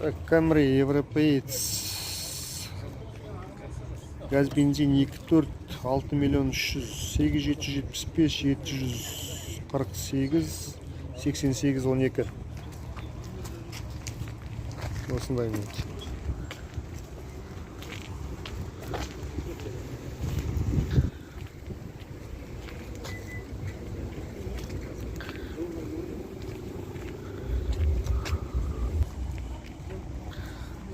Так, Camry европеец, газ, бензин, 2,4, 6 миллион 300, 8 775 748 88 12. Осындай, мінекей.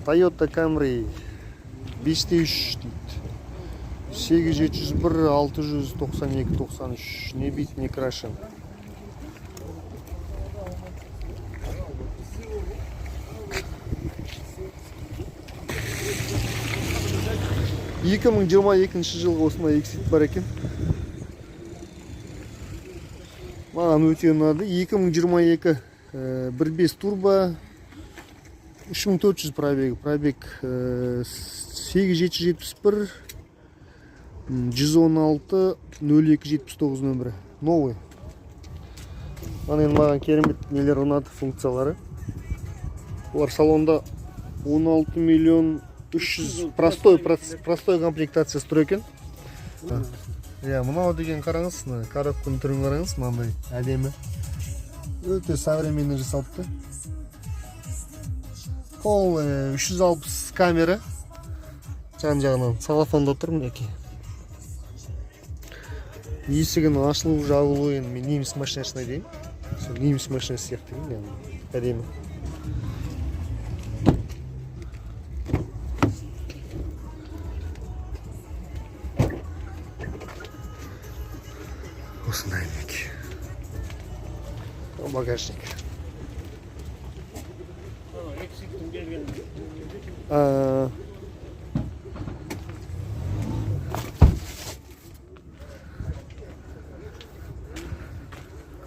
Toyota Camry 5,3 дейді, 8 701 692 93, не бит, не крашен. 2022 жылғы осындай Exeed бар екен, маған өте ұнады. 2022, 1.5 турбо, 3400 пробег, пробег 8771 116 02 79 нөмірі, новый. Ана енді маған керемет нелер ұнады, функциялары. Олар салонда 16 миллион 300, простой комплектациясы тұр екен. Иә, мынау деген, қараңыз, мына коробканың түрін қараңыз, мынандай әдемі, өте современный жасалыпты. Полный 360 камера, жан жағынан целлофанда тұр, мінекей. Есігінің ашылу жабылуы енді мен неміс машинасына дейін, сол неміс машинасы сияқты екен, яғни әдемі. Осындай, мінекей, багажник. Exeed'тің келген.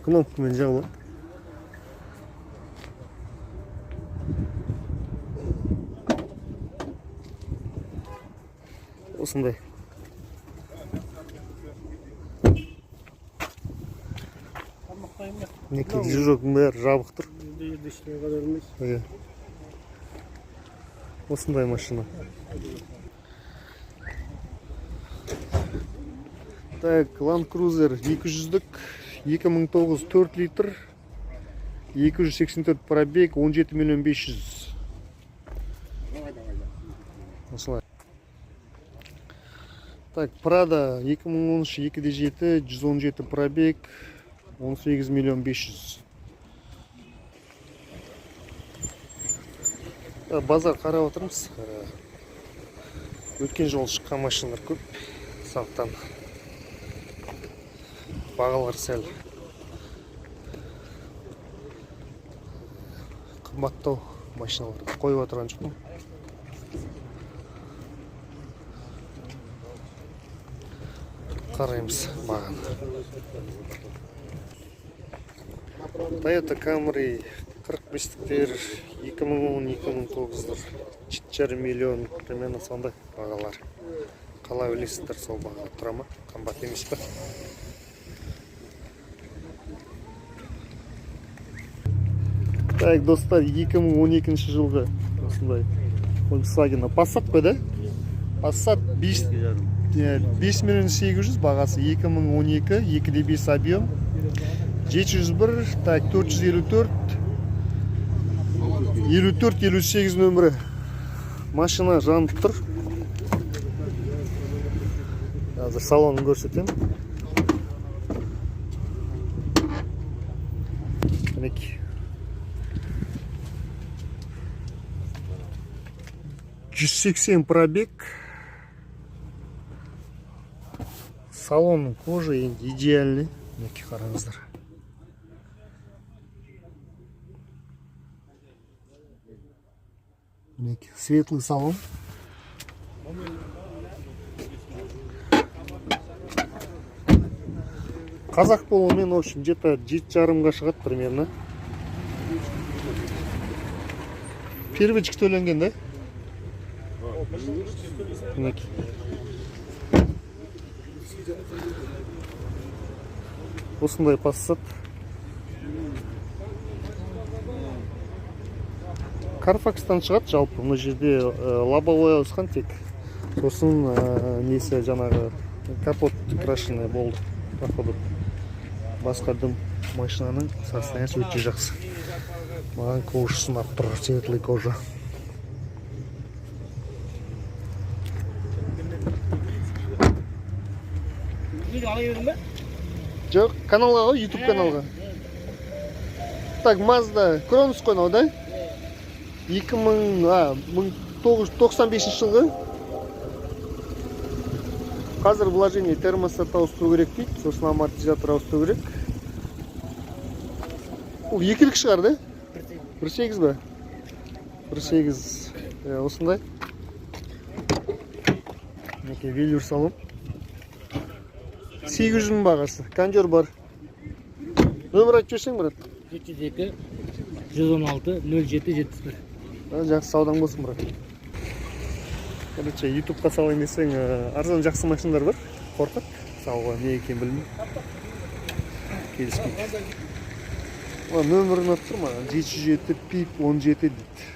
Кнопкамен жабылады. Осындай. Тамақтайын ба? Мінекей, движоктың бәрі жабық тұр. Енді жерде ештеңе қадырмайсыз. Иә. Осындай машина. Так, Land Cruiser 200-дік, 2009, 4 литр, 284 пробег, 17 миллион 500. Осылай. Так, Prado 2013, 2,7, 117 пробег, 18 миллион 500. Базар қарап отырмыз. Өткен жолы шыққан машиналар көп. Сондықтан бағалар сәл қымбаттау, машиналарды қойып отырған жоқпын. Қараймыз бағаны. Toyota Camry 45-тіктер, 2010, 2009-дар, 7,5 миллион, примерно сондай бағалар. Қалай ойлайсыздар, сол баға тұра ма, қымбат емес пе? Так, достар, 2012 жылғы осындай Volkswagen Passat қой да? Passat 5, 5 миллион 800 бағасы, 2012, 2,5 объем, 701, так, 454 54 58 нөмірі. Машина жанып тұр. Қазір салонын көрсетемін. Мінекей. 180 пробег. Салон кожа енді идеальный. Мінекей, қараңыздар. Мінекей, светлый салон. Қазақ болуымен, в общем, где-то 7,5-ға шығады примерно. Первичка төленген да? Мінекей. Осындай Passat. Карфакстан шығады жалпы. Мына жерде лобовой ауысқан тек. Сосын несі, жаңағы капот крашеный болды, походу. Басқа дым, машинаның состояниесі өте жақсы. Маған кожасы ұнап тұр, светлый кожа. Видео ала бердің бе? Жоқ, каналға ғой, YouTube каналға. Так, Mazda Кронос қой мынау, да? 2000, а, 1995 жылғы. Қазір вложение, термостат ауыстыру керек дейді, сосын амортизатор ауыстыру керек. Бұл екілік шығар, да? 1.8 ба? 1.8, иә, осындай. Мінекей, велюр салон. 800 мың бағасы. Кондер бар. Нөмір айтып жіберсең, брат. 702 116 07 71. А, жақсы саудаң болсын, брат. Короче, ютубқа салайын десең, арзан жақсы машиналар бар. Қорқады салуға, не екенін білмеймін. Келіспейді. Мына нөмірін ұнап тұр маған. 707 пип 17 дейді.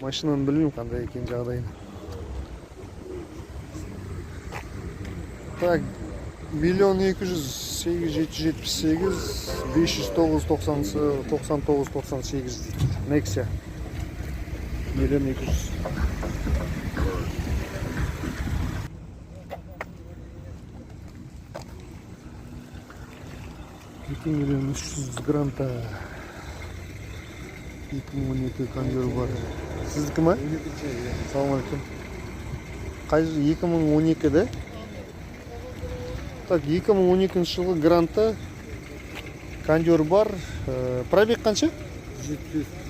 Машинаны білмеймін, қандай екен жағдайын. Так, 1 200 000, 8 778, 509, 99, 98 дейді. Nexia. 1 200 000. 2 300 000 Гранта. 2012, кондер бар. Сіздікі ма? Салам алейкум. Қай жыл? 2012 да? Так, 2012 жылғы Гранта, кондер бар. Пробег қанша?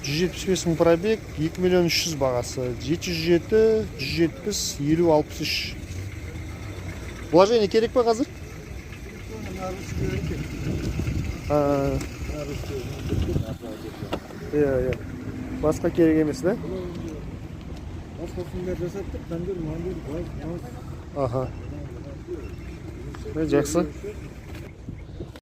175 мың пробег, 2 миллион 300 бағасы. 707, 170, 50, 63. Вложение керек па қазір? А, иә. Басқа керек емес, да? Басқасын бәрі жасаттық, кондер, мандер, газ, маз. Аха. Не, жақсы.